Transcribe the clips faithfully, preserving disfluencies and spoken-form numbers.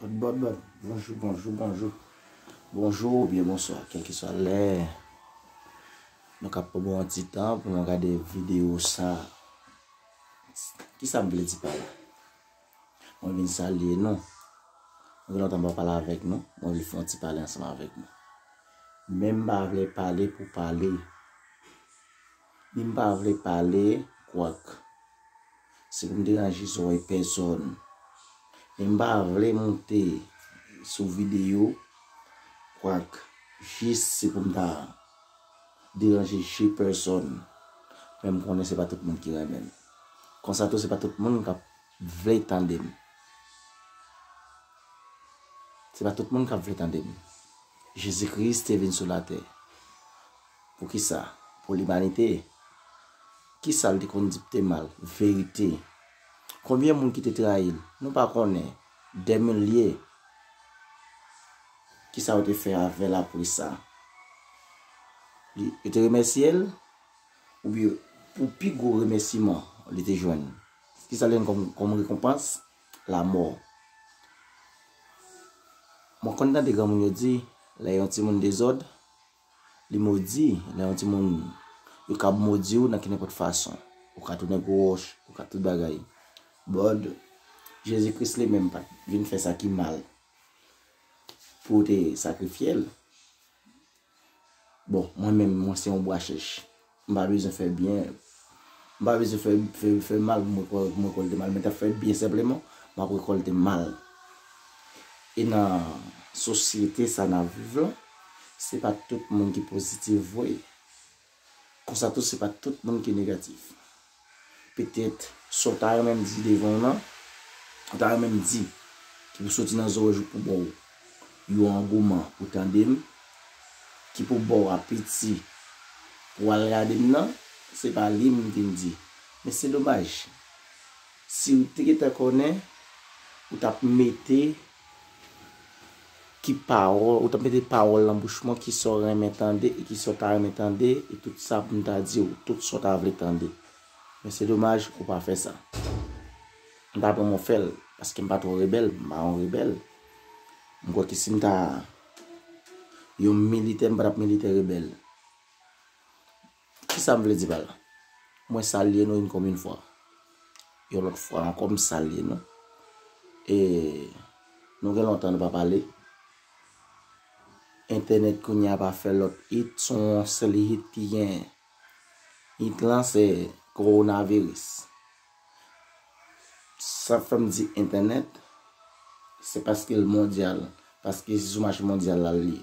Bòt, bòt, bòt. Bonjou, bonjou, bonjou. Bonjou oubyen bonswa, kèlkeswa lè nou ka pran yon ti tan pou nou gade videyo sa. Kisa m vle di pa la? Mwen vin salye nou. Mwen gen lontan m pa pale avèk nou. Mwen vle fè yon ti pale ansanm avèk nou. Men m pa vle pale pou pale. Ni m pa vle pale, kwak se pou m deranje zòrèy pèsòn. Men m pa vle moute sou videyo, kwak jis se pou m ta deranje je pèsòn. Men m konnen se pa tout moun ki renmen m. Konsa tou, se pa tout moun k ap vle tande m. Se pa tout moun k ap vle tande m. Jezi Kris te vin sou latè. Poukisa? Pou limanite. Kisa l te konn di pou te mal? Verite. Konbyen moun ki te trayi l? Nou pa konnen. Dè milye. Kisa yo te fè avè l apre sa? Li, yo te remèsye l? Oubyen pou pi gwo remèsiman li te jwenn? Kisa l jwenn kòm, kòm rekonpans? Lamò. Mwen konn tande granmoun yo di, lè yon timoun dezòd, li modi, lè yon timoun, yo kab modi w nan kenenpòt fason. Ou ka tounen gwo wòch, ou ka tout bagay. Bòd, Jezi Kris li menm pa t vin fè sa ki mal pou w te sakrifye l. Bon, mwen menm, mwen se yon bwa chèch. M pa bezwen fè byen. M pa bezwen fè, fè, fè mal pou mwen, pou mwen rekòlte mal. Mwen ta fè byen senpleman, m ap rekòlte mal. E nan sosyete sa n ap viv lan, se pa tout moun ki pozitif vre. Konsa tou, se pa tout moun ki negatif. Petèt, sa w ta renmen m di devan w nan, w ta renmen m di, ki pou soti nan zòrèj ou pou ba w yon angouman pou tande m, ki pou ba w apeti pou al gade m nan, se pa li m vin di. Men se domaj. Si w te gentan konnen, ou t ap mete ki pawòl, ou t ap mete pawòl nan bouch mwen, ki sa w renmen tande, e ki sa w ta renmen tande, e tout sa pou m ta di w, tout sa w ta vle tande. Men se domaj, ou pa fè sa. M ta pran mwen fè l, paske m pa twò rebèl, m pa yon rebèl. M kwè ke si m ta yon militè, m pa t ap militè rebèl. Kisa m vle di pa la? Mwen salye nou yon konbyen fwa. Yon lòt fwa ankò, m salye nou. E nou gen lontan nou pa pale. Entènèt kounye a pa fè lòt hit, se yon sèl hit ki gen. Hit lan se kowonaviris. Sa fè m di entènèt, se paske l mondyal, paske se sou mache mondyal la l ye.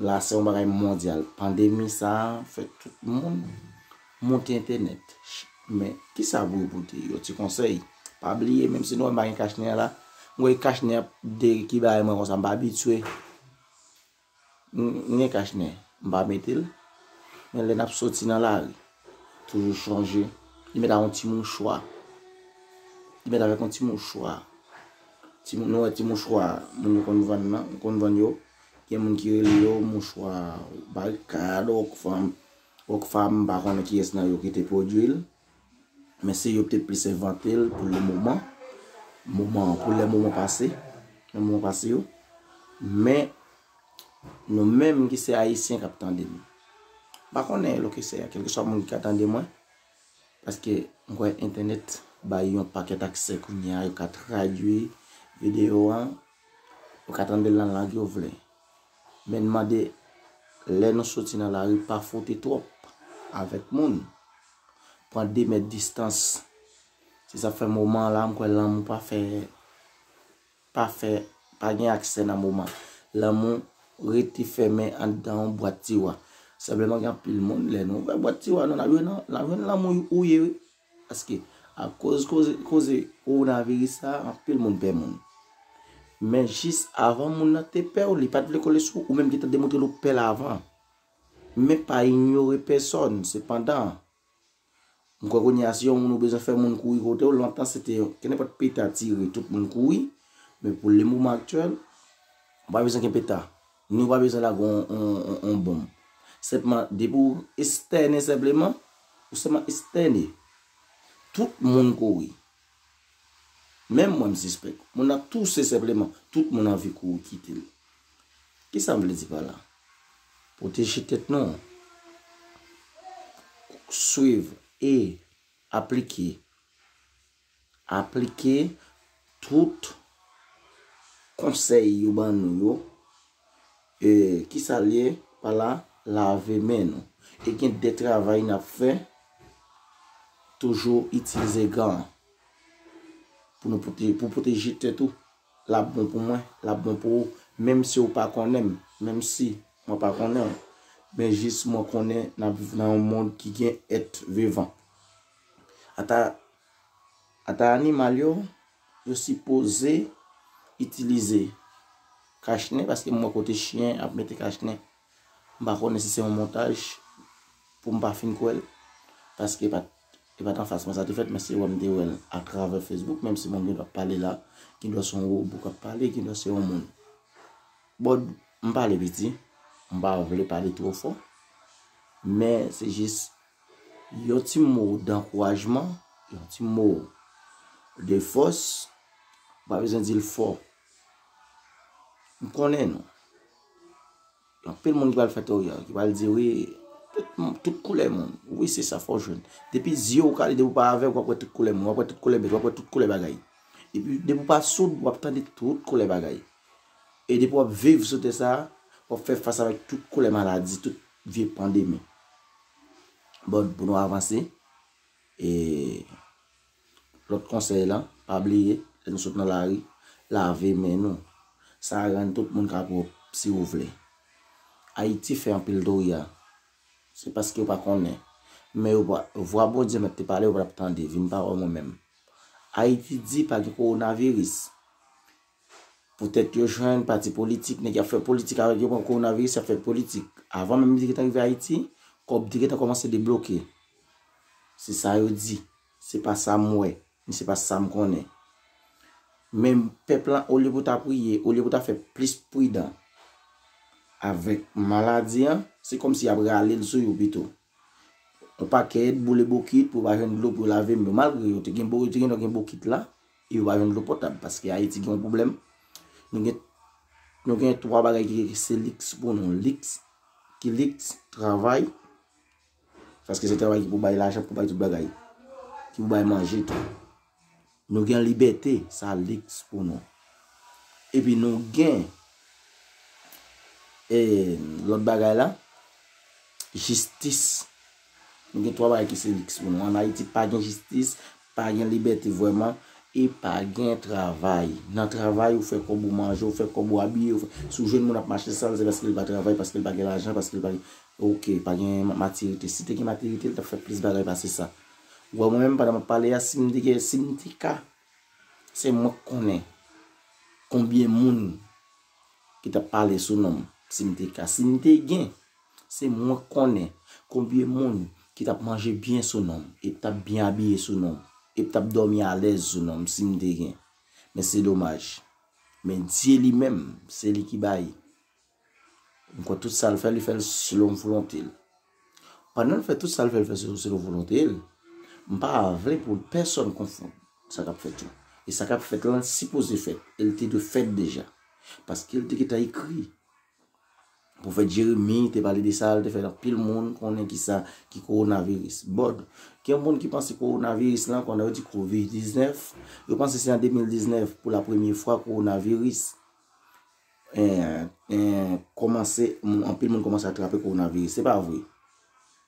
La, se yon bagay mondyal. Pandemi sa a fè tout moun monte entènèt. Men, kisa pou yo pote? Yon ti konsèy. Pa bliye, menm si nou wè m pa gen kach nen an la, m wè kach nen ap de ki bagay mwen konsa, m pa abitye. M, m gen kach nen, m pa mete l. Men lè n ap soti nan lari, toujou chonje. Li mèt ak yon ti mouchwa. Li mèt avèk yon ti mouchwa. Ti, nou wè ti mouchwa moun yo konn vann nan, konn vann yo. Gen moun ki rele yo mouchwa Barikad, Rockfam. Rockfam, m pa konnen kiyès nan yo ki te pwodui l. Men se yo ki te plis envante l pou le moman. Moman, pou lè moman pase. Lè moman pase yo. Men, nou menm ki se Ayisyen k ap tande m, m pa konnen lè ke se a, kèlkeswa moun ki ka tande mwen, paske m kwè entènèt bay yon pakèt aksè kounye a, yo ka tradui videyo a, yo ka tande l nan lang yo vle. Men n mande, lè nou soti nan lari, pa fwote twòp avèk moun. Pran de mèt distans. Se sa k fè moman an la, m kwè lanmou pa fè, pa fè, pa gen aksè nan moman. Lanmou rete fèmen anndan yon bwat tiwa. Senpleman gen anpil moun, lè nou ouvè bwat tiwa nou, n ap jwenn, n ap jwenn lanmou ou ye, wi. Paske, akoz koze, koze kowonaviris sa, anpil moun pè moun. Men jis avan moun nan te pè w, li pa t vle kole sou ou, ou menm ki te demontre l ou pè l avan. Men pa inyore pèsòn, sepandan, m kwè kounye a, si yon moun ou bezwen fè moun kouri kote w, lontan se te kenenpòt peta tire, tout moun kouri. Men pou le moman aktyèl, ou pa bezwen gen peta. Ni ou pa bezwen lage yon, yon, yon, yon bonm. Senpman, depi w estène senpleman, ou sèlman estène. Tout moun kouri. Menm mwen m sispèk. Moun nan touse senpleman, tout moun anvi kouri kite l. Kisa m vle di pa la? Pwoteje tèt nou. Swiv e aplike. Aplike tout konsèy yo ban nou yo. E, kisa l ye? Pa la, lave men nou. E gen de travay n ap fè, toujou itilize gan pou nou pwote-, pou pwoteje tèt ou. L ap bon pou mwen, l ap bon pou ou, menm si w pa konnen m, menm si mwen pa konnen w. Men jis mwen konnen n ap viv nan yon mond ki gen èt vivan. Ata, ata animal yo, yo sipoze itilize kachnen, paske mwen kote chyen ap mete kachnen. M pa konnen si se yon montaj pou m pa fin kwè l. Paske e pa t, e pa t anfas mwen sa te fèt, men se wè m te wè l atravè Facebook, menm si moun gen dwa ap pale la, gen dwa se yon wobo k ap pale, gen dwa se yon moun. Bòd, m pale piti, m pa vle pale twò fò, men se jis yon ti mo dankourajman, yon ti mo de fòs, m pa bezwen di l fò. M konnen nou. Gen anpil moun ki pral fè teori a, ki pral di, wi, tout, tout koulè moun. Wi, se sa, fò w jwenn. Depi zye w kale, depi w pa avèg, w ap wè tout koulè moun, w ap wè tout koulè bèt, w ap wè tout koulè bagay. Depi, depi w pa soud, w ap tande tout koulè bagay. E depi w ap viv sou tè sa a, w ap fè fas avèk tout koulè maladi, tout vye pandemi. Bon, pou nou avanse, e lòt konsèy la, pa bliye, lè nou sot nan lari, lave men nou. Sa a rann tout moun ka pwòp, si w vle. Ayiti fè anpil touri a. Se paske yo pa konnen. Men yo pa, vwa Bondye mèt te pale, yo pa t ap tande, vin pawòl mwen menm. Ayiti di pa gen kowonaviris. Poutèt yo jwenn pati politik, nèg y ap fè politik avèk yo, pran kowonaviris, y ap fè politik. Avan menm li te gentan rive Ayiti, kòb te gentan kòmanse debloke. Se sa yo di. Se pa sa m wè, ni se pa sa m konnen. Men pèp lan, olye pou ta priye, olye pou ta fè plis pridan avèk maladi an, se kòmsi y ap rale l sou yo pito. Yon pakèt boule bokit pou yo pa jwenn dlo pou yo lave men yo. Malgre yo te gen bo-, yo te gen, gen bokit la, e yo pa jwenn dlo potab, paske Ayiti gen yon pwoblèm. Nou gen, nou gen twa bagay ki, ki se liks pou nou. Liks, ki liks, travay, paske se travay ki pou bay lajan, pou bay tout bagay, ki pou bay manje tou. Nou gen libète, sa liks pou nou. Epi nou gen, e, lòt bagay la, jistis. Nou gen twa bagay ki se liks pou nou. Ann Ayiti pa gen jistis, pa gen libète vrèman, e pa gen travay. Nan travay, ou fè kòb ou manje, ou fè kòb ou abiye, ou fè, si w jwenn moun ap mache sal, se paske l pa travay, paske l pa gen lajan, paske l pa gen, oke, pa gen ma-, matirite. Si te gen matirite, l t ap fè plis bagay pase sa. Ou wè mwen menm, pandan m ap pale a, si m te gen, si m te ka, se mwen k konnen konbyen moun ki t ap pale sou non m, si m te ka. Si m te gen, se mwen k konnen konbyen moun ki t ap manje byen sou non m, e t ap byen abiye sou non m, e t ap dòmi alèz sou non m, si m te gen. Men se domaj. Men Dye li menm, se li ki bay. M kwè tout sa l fè, li fè l selon volonte l. Pandan l fè tout sa l fè, l fè selon, selon volonte l, m pa vle pou pèsonn konfonn sa k ap fèt yo. E sa k ap fèt lan sipoze fèt. E l te dwe fèt deja. Paske l te gentan ekri. Pwofèt Jeremi te pale de sa, l te fè anpil moun konnen kisa ki kowonaviris. Bòd, gen moun ki panse kowonaviris lan, konnen yo di kovid diznèf, yo panse se an de mil diznèf pou la premye fwa kowonaviris, eh, eh, kòmanse, moun, anpil moun kòmanse atrape kowonaviris. Se pa vre.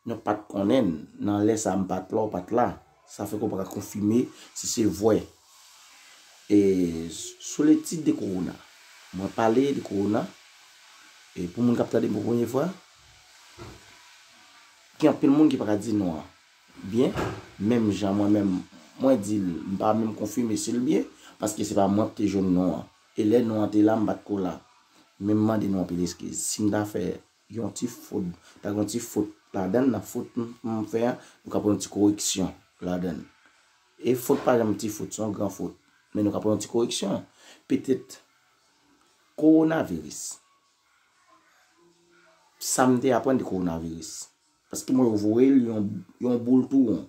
Nou pa t konnen l. Nan lè sa a, m pa t la, w pa t la. Sa fè ke w pa ka konfime si se vre. E sou letid de kowona, mwen pale de kowona. E pou moun k ap tande m pou premye fwa, gen anpil moun ki pa ka di non an byen, menm jan mwen menm, mwen di l, m pa menm konfime si l byen, paske se pa mwen k te jwenn non an. E lè non an te la, m pa t ko la. Men m mande nou anpil eskiz. Si m ta fè yon ti fot, ta gen yon ti fot ladan l, nan fot m, m fè a, nou ka pran yon ti koreksyon ladan l. E fot pa janm ti fot, se yon gran fot. Men nou ka pran yon ti koreksyon. Petèt, kowonaviris. Sa m te aprann de kowonaviris. Paske mwen yo voye l yon, yon boul tou won.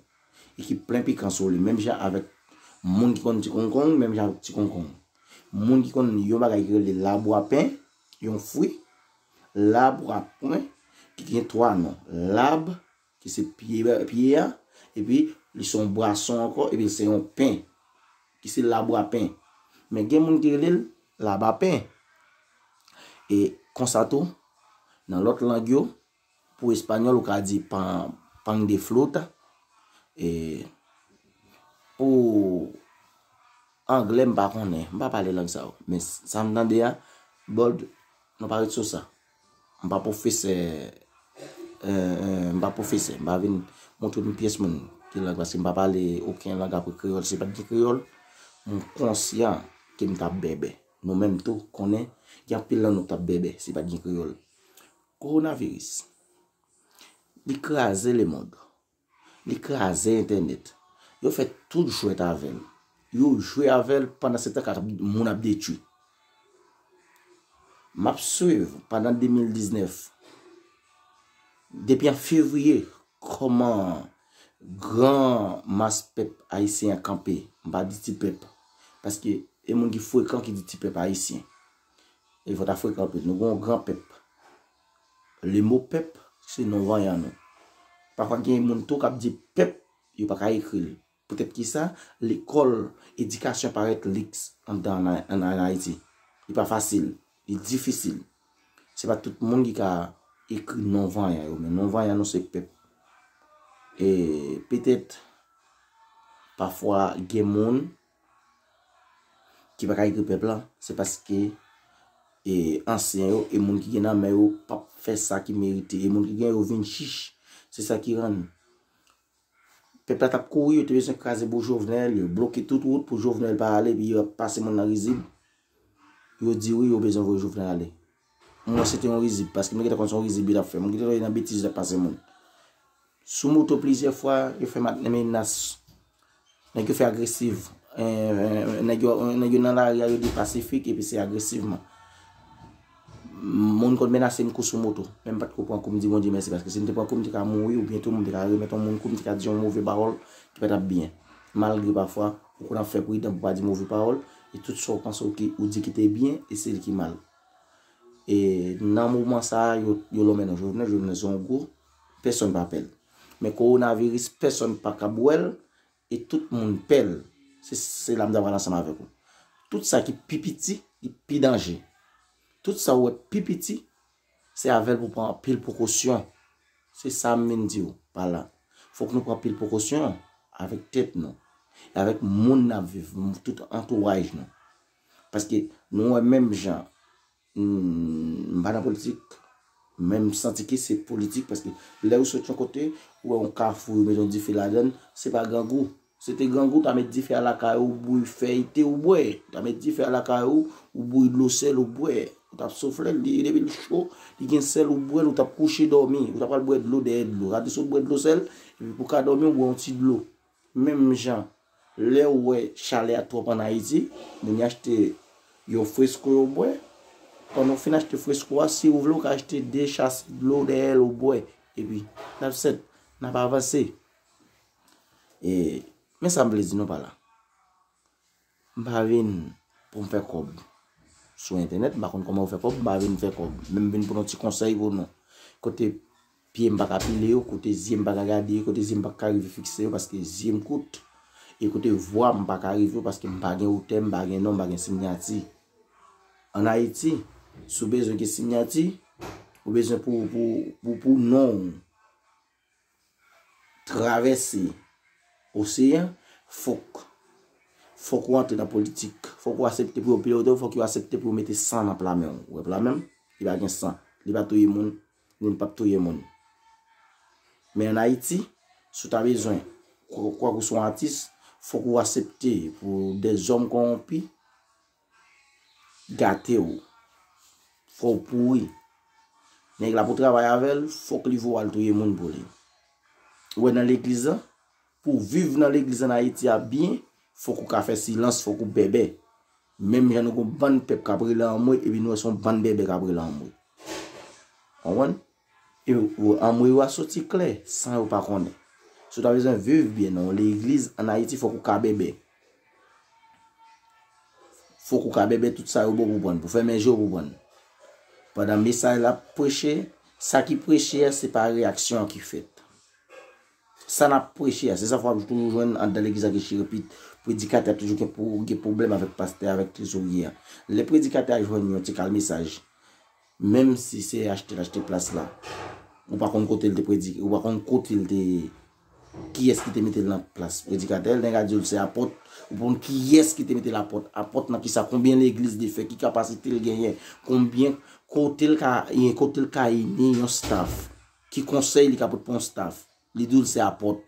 E ki plen pikan sou li. Menm jan avèk Moun ki konn ti konkonn, menm jan ak ti konkonn. Moun ki konn yon bagay ki rele labwapen, yon fwi, labwapen, ki gen twa non. Lab, ki se pye, pye a, epi li se yon bwason ankò, epi li se yon pen, ki se labwapen. Men gen moun ki rele l labapen. E konsa tou, nan lòt lang yo, pou espanyòl, ou ka di pan, pan de fruta. E pou anglè, m pa konnen. M pa pale lang sa yo. Men sa m tande a, Bold, nou pa ret sou sa. M pa pwofesè, e, e, m pa pwofesè. M pa vin montre yon pyès moun ki lang, paske m pa pale okenn lang apre kreyòl. Si pa t gen kreyòl, m konsyan ke m t ap bèbè. Nou menm tou, konnen, gen anpil nan nou k t ap bèbè si pa t gen kreyòl. Kowonaviris. Li kraze lemonn. Li kraze entènèt. Yo fè tout jwèt avè l. Yo jwe avè l pandan se tan k ap, moun ap detwi. M ap swiv pandan de mil diznèf, depi an fevriye, kòman gran mas pèp ayisyen an kanpe. M pa di ti pèp. Paske e moun ki frekan ki di ti pèp ayisyen. E fò ta frekan anpil. Nou gen yon gran pèp. Le mo pèp, se non vanyan nou. Pafwa gen moun tou k ap di pèp, yo pa ka ekri l. Poutèt ki sa, lekòl, edikasyon parèt liks anndan an, an, an Ayiti. Li pa fasil, li difisil. Se pa tout moun ki ka ekri non vanyan yo, men non vanyan nou se pèp. E petèt, pafwa gen moun ki pa ka ekri pèp la, se paske e ansyen yo, e moun ki gen nan men yo p ap fè sa ki merite, e moun ki gen yo vin chich. Se sa ki rann pèp la t ap kouri, yo te bezwen kraze pou Jovenel, yo bloke tout wout pou Jovenel pa ale, epi yo ap pase moun nan rizib. Yo di wi, yo bezwen voye Jovenel ale. Mwen, se te yon rizib, paske mwen gentan konn se yon rizib yo t ap fè. Mwen gentan wè nan betiz yo t ap pase moun. Sou moto plizyè fwa, yo fè mat-, menas. Nèg yo fè agresiv. Eh, eh, nèg yo, nèg yo nan lari a, yo di pasifik, epi se agresivman. Moun konn menase m kou sou moto. Men m pa t ko pran kou, m di Bondye mèsi, paske si m te pran kou, m te ka mouri, oubyen tou, m te ka remèt yon moun kou, m te ka di yon move pawòl ki pa t ap byen. Malgre pafwa, ou konn ap fè pridan pou pa di move pawòl, e tout sa w panse w ki, ou di ki te byen, e se li ki mal. E nan moman sa a, yo, yo lonmen non Jovenel, Jovenel se yon gwo, pèsonn pa pè l. Men kowonaviris, pèsonn pa kab wè l, e tout moun pè l. Se, se la m ta pral ansanm avèk ou. Tout sa ki pi piti, li pi danje. Tout sa ou wè pi piti, se avè l pou pran anpil prekosyon. Se sa m vin di w pa la. Fòk nou pran anpil prekosyon avèk tèt nou. E avèk moun n ap viv, tout antouraj nou. Paske nou wè menm jan, m, m pa nan politik, men m santi ke se politik, paske lè ou sot yon kote, ou wè yon kafou, yo mete yon dife ladan l, se pa grangou. Se te grangou, ou ta met dife a lakay ou, ou bouyi fèy te, ou bwè. Ou ta met dife a lakay ou, ou bouyi dlo sèl, ou bwè. Ou t ap soufle l, li, depi l cho, li gen sèl, ou bwè l, ou t ap kouche dòmi. Ou ta pral bwè dlo dèyè dlo. Sa di si w bwè dlo sèl, epi pou w ka dòmi, ou bwè yon ti dlo. Menm jan, lè w wè chalè a twòp ann Ayiti, moun yo achte yon fresko yo bwè. Pandan w fin achte fresko a, si w vle, w ka achte de chase dlo dèyè l, ou bwè. Epi, n ap sèt, n ap avanse. E, men sa m vle di nou pa la. M pa vin pou m fè kòb sou entènèt, m pa konn kòman yo fè kòb, m pa vin fè kòb. Men m vin pou yon ti konsèy pou nou. Kote pye m pa ka pile yo, kote zye m pa ka gade yo, kote zye m pa ka rive fikse yo, paske zye m kout. E kote vwa m pa ka rive yo, paske m pa gen otè, m pa gen non, m pa gen sinyati. Ann Ayiti, si w bezwen gen sinyati, ou bezwen pou, pou, pou, pou non w travèse oseyan, fòk, fòk ou antre nan politik. Fòk ou aksepte pou yo pilote w, fòk yo aksepte pou yo mete san nan pla men w. Ou wè pla men m? Li pa gen san. Li pa touye moun, ni l p ap touye moun. Men ann Ayiti, si w ta bezwen, kwa, kwak ou se yon atis, fòk ou aksepte pou dèzòm kòwonpi gate w. Fò w pouri. Nèg la pou travay avè l, fòk li voye w al touye moun pou li. Ou wè nan legliz lan, pou w viv nan legliz ann Ayiti a byen, fòk ou ka fè silans, fòk ou bèbè. Menm jan nou gon bann pèp k ap rele anmwe, epi nou wè se yon bann bèbè k ap rele anmwe. Konprann? E, ou, anmwe yo a soti klè, san yo pa konnen. Si w ta bezwen viv byen nan yon legliz ann Ayiti, fòk ou ka bèbè. Fòk ou ka bèbè tout sa yo ba w pou prann, pou fèmen je w pou prann. Pandan mesaj la ap preche, sa ki preche a, se pa reyaksyon an ki fèt. Sa n ap preche a, se sa fò w ap toujou jwenn anndan legliz la gen chirepit. Predikatè a toujou gen pou gen pwoblèm avèk pastè, avèk trezorye a. Lè predikatè a jwenn yon ti kal mesaj, menm si se achte l achte plas la, ou pa konn kote l te predike, ou pa konn kote l te, kiyès ki te mete l nan plas predikatè, nèg a di w se apòt, ou pa konn kiyès ki te mete l apòt, apòt nan kisa, konbyen legliz li fè, ki kapasite l genyen, konbyen kote l ka, kote l ka ini yon staff, ki konsèy li ka pote pou yon staff, li di w se apòt.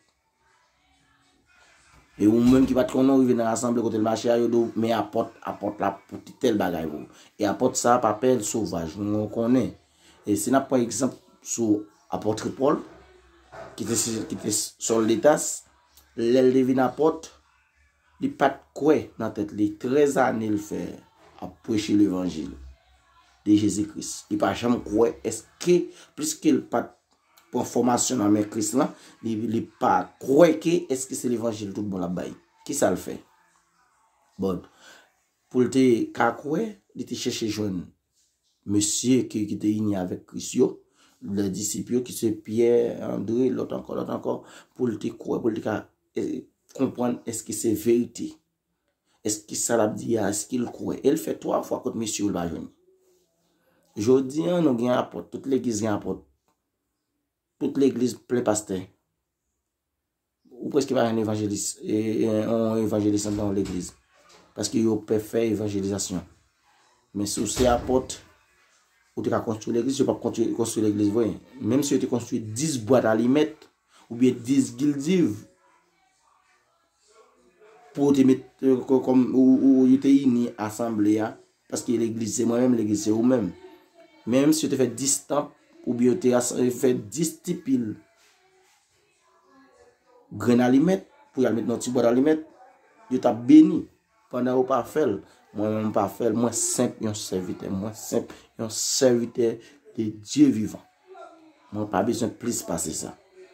E ou menm ki pa t konnen, ou rive nan rasanble kote l mache a, yo di w, men apòt, apòt la pote tèl bagay pou ou. E apòt sa a pa pè sovaj, nou konnen. E si n ap pran egzanp sou apòt Pòl, ki te, ki te Sòl de Tas, lè l te vin apòt, li pa t kwè nan tèt li. Trèz ane l fè ap preche levanjil de Jezi Kris. Li pa janm kwè, èske, pliske l pa t pran fòmasyon nan men Kris lan, li, li pa kwè ke èske se levanjil tout bon l ap bay. Kisa l fè? Bon, pou l te ka kwè, li te chèche jwenn mesye ki, ki te ini avèk Kris yo, lè disip yo, ki se Pyè, Andre, lòt ankò, lòt ankò, pou l te kwè, pou l te ka, eh, konprann èske se verite. Èske sa l ap di a, èske l kwè? E l fè twa fwa kot mesye yo, l pa jwenn. Jodi a, nou gen apòt, tout legliz gen apòt. Tout legliz plen pastè. Ou prèske pa jwenn evanjelis, e, e, yon evanjelis anndan yon legliz. Paske yo pè fè evanjelizasyon. Men si w se apòt, ou te ka konstwi legliz, yo p ap konstwi, konstwi legliz vre. Menm si yo te konstwi dis bwat alimèt, oubyen dis gildiv, pou yo te met, eh, kò-, kòm, ou, ou, yo te ini asanble a, paske legliz se mwen menm, legliz se ou menm. Menm si yo te fè dis tanp, oubyen yo te ras-, fè dis ti pil grenn alimèt, pou y al met nan ti bwat alimèt, yo t ap beni. Pandan yo pa fè l, mwen menm m pa fè l, mwen senp yon sèvitè, mwen senp yon sèvitè de Dye vivan. Mwen pa bezwen plis pase sa.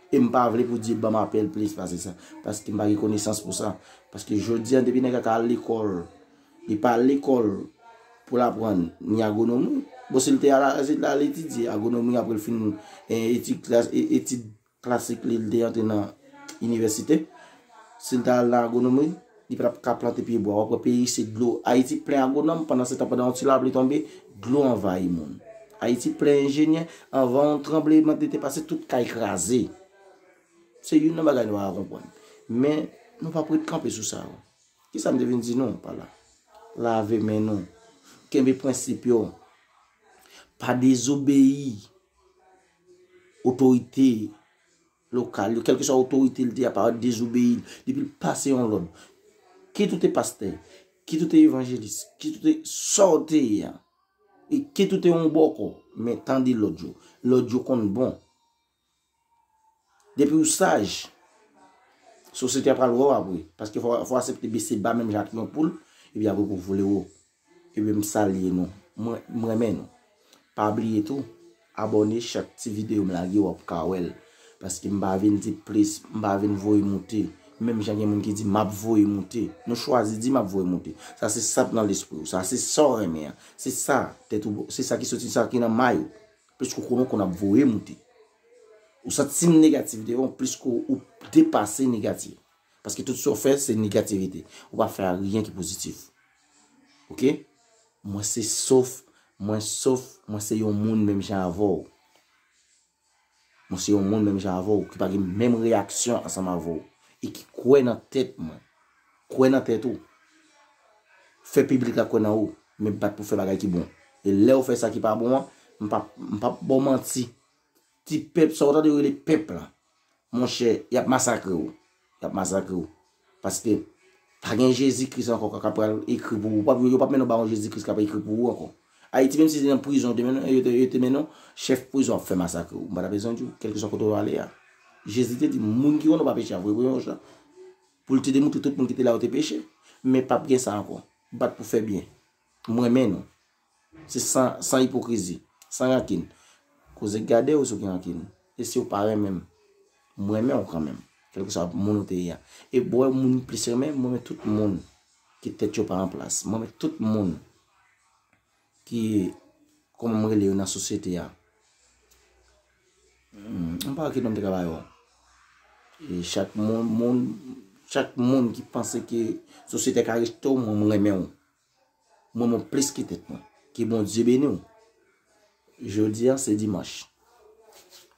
E m pa vle pou Dye ban m apèl plis pase sa, paske m pa gen konesans pou sa. Paske jodi a, depi nèg la ka al lekòl, li pa al lekòl pou l aprann ni agwonomi. Bon, si l te al, si l al etidye agwonomi apre l fin, eh, etid klas, e-, etid klasik li, li te antre nan inivèsite. Si l ta al nan agwonomi, li pa t ap ka plante pye bwa. W ap wè peyi se dlo. Ayiti plen agwonòm, pandan se tan, pandan yon ti lapli tonbe, dlo anvayi moun. Ayiti plen enjenyè, anvan yon tranblemanntè te pase, tout kay kraze. Se youn nan bagay nou pa ka konprann. Men, nou p ap ret kanpe sou sa yo. Kisa m te vin di nou pa la? Lave men nou. Kenbe prensip yo. Pa dezobeyi otorite lokal yo, kèlkeswa otorite l te a, pa dezobeyi l. Depi l pase yon lòd, kit ou te pastè, kit ou te evanjelis, kit ou te sa w te ye a, e kit ou te yon bòkò, men tande lòd yo. Lòd yo konn bon. Depi w saj, sosyete a pral wè w apre. Paske fò, fò w aksepte bese ba menm jan ak yon poul, epi apre pou vole wo. Ebyen, m salye nou. Mwen, m renmen nou. Pa bliye tou, abòne, chak ti videyo m lage, w ap ka wè l. Paske m pa vin di plis, m pa vin voye moute. Menm jan gen moun ki di, "M ap voye moute." Nou chwazi di, "M ap voye moute." Sa se sa k nan lespri w. Sa se sa w renmen an. Se sa, tèt ou, se sa ki soti, sa ki nan may ou. Plis ke w konnen w konn ap voye moute. Ou santi negatif devan w, plis ke w depase negatif. Paske tout sa w fè, se negativite. Ou pa fè anyen ki pozitif. Oke? Mwen se sof, mwen sof, mwen se yon moun menm jan avè w. Mwen se yon moun menm jan avè w, ki pa gen menm reyaksyon ansanm avè w. E ki kwè nan tèt mwen. Kwè nan tèt ou. Fè piblik la kwè nan ou. Men bat pou fè bagay ki bon. E lè w fè sa ki pa bon an, m p ap, m p ap ba w manti. Ti pèp, sa w tande yo rele pèp la. Monchè, y ap masakre w. Y ap masakre w. Paske pa gen Jezi Kris ankò k ap pral ekri pou ou. Yo p ap, yo p ap mennen w ba yon Jezi Kris k ap ekri pou ou ankò. Ayiti, menm si se nan prizon, yo te mennen, yo te, yo te mennen w, chèf prizon ap fè masakre w. M pa ta bezwen di w, kèlkeswa kote w ale a. Jezi te di, moun ki konnen w pa peche ap voye pou yon chan. Pou l te demontre tout moun ki te la yo te peche. Men p ap gen sa ankò. Bat pou fè byen. M renmen nou. Se san, san ipokrizi, san rankin. Koze gade w si w gen rankin. E si w pa renmen m, m renmen w kanmenm. Kèlkeswa moun ou te ye a. E bò moun m plis renmen, m renmen tout moun. ke tèt yo pa an plas. Mwen, men tout moun ki, kòman m rele yo nan sosyete a. Hmm, m pa wè ki non m te ka ba yo. E chak moun, moun, chak moun ki panse ke sosyete a ka rejte w, mwen, m renmen w. Mwen, mwen plis ke tèt mwen. Ke Bondye beni w. Jodi a, se dimanch.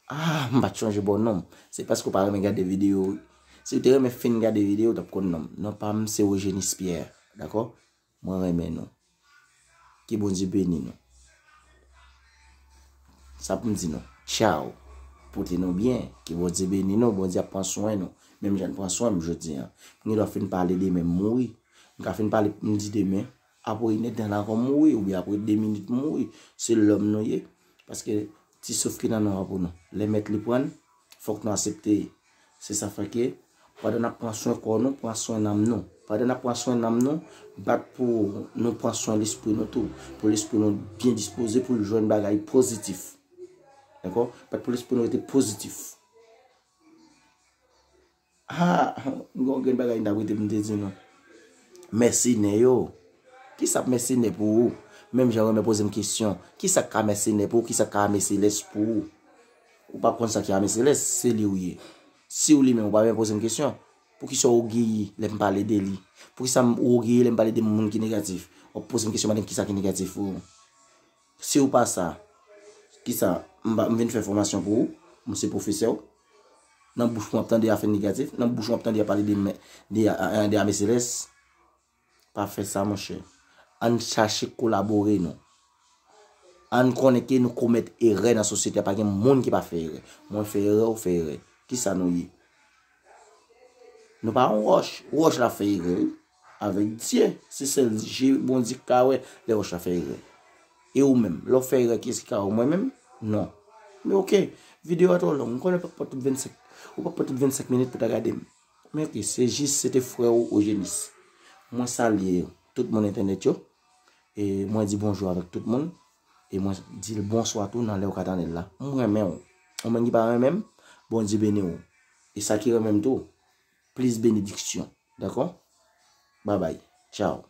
Ah, m pa t chonje ba w non m. Se paske w pa renmen gade videyo. Si w te renmen fin gade videyo, w t ap konn non m. Non pa m, se Ojenis Pierre. Dakò? Mwen renmen nou. Ke Bondye beni nou. Sa pou m di nou. Tchaw. Pote nou byen. Ke Bondye beni nou. Bondye ap pran swen nou. Menm jan l pran swen m jodi a. M gen dwa fin pale demen m mouri. M ka fin pale pou m di demen. Apre inèdtan ankò m mouri. Oubyen apre de minit m mouri. Se lòm nou ye. Paske ti souf ki nan nou an pou nou. Lè mèt li pran n, fòk nou aksepte. Se sa fè ke pandan n ap pran swen kò nou, pran swen nanm nou. Pandan n ap pran swen nanm nou, bat pou nou pran swen lespri nou tou. Pou lespri nou byen dispoze, pou l jwenn bagay pozitif. Dakò? Bat pou lespri nou rete pozitif. Ah, m gen yon grenn bagay m t ap rete pou m te di nou. Mèsenè yo. Kisa k mèsenè pou ou? Menm jan w renmen poze m kesyon. Kisa k ka mèsenè pou ou? Kisa k ka ame selès pou ou? Ou pa konn sa ki ame selès, se li ou ye. Si w li menm, ou pa menm poze m kesyon. Poukisa w ogiyi lè m pale de li? Poukisa m ogiyi lè m pale de moun ki negatif? W ap poze m kesyon, mande m kisa ki negatif pou ou. Si w pa sa, kisa? M pa, m vin fè fòmasyon pou ou? M se pwofesè w? Nan bouch mwen ap tande afè negatif, nan bouch mwen ap tande ap pale de, de, de ame selès. Pa fè sa, monchè. Ann chache kolabore nou. Ann konnen ke nou komèt erè nan sosyete a. Pa gen moun ki pa fè erè. Mwen fè erè, ou fè erè. Kisa nou ye? Nou pa yon wòch. Wòch la fè erè, wi. Avèk Dye, se sèl je Bondye ki ka wè lè wòch la fè erè. E ou menm, lè w fè erè, kiyès ki ka wè w? Mwen menm? Non. Men oke, videyo a twò long. M konnen w p ap pran tout vennsenk, ou p ap pran tout vennsenk minit pou ta gade m. Men oke, se jis, se te frè w Ojenis. Mwen salye tout moun entènèt yo. E mwen di bonjou avèk tout moun. E mwen di l bonswa tou nan lè w ka tande l la. M renmen w. Ou menm ki pa renmen m, Bondye beni w. E sa ki renmen m tou, plis benediksyon. Dakò? Babay. Tchaw.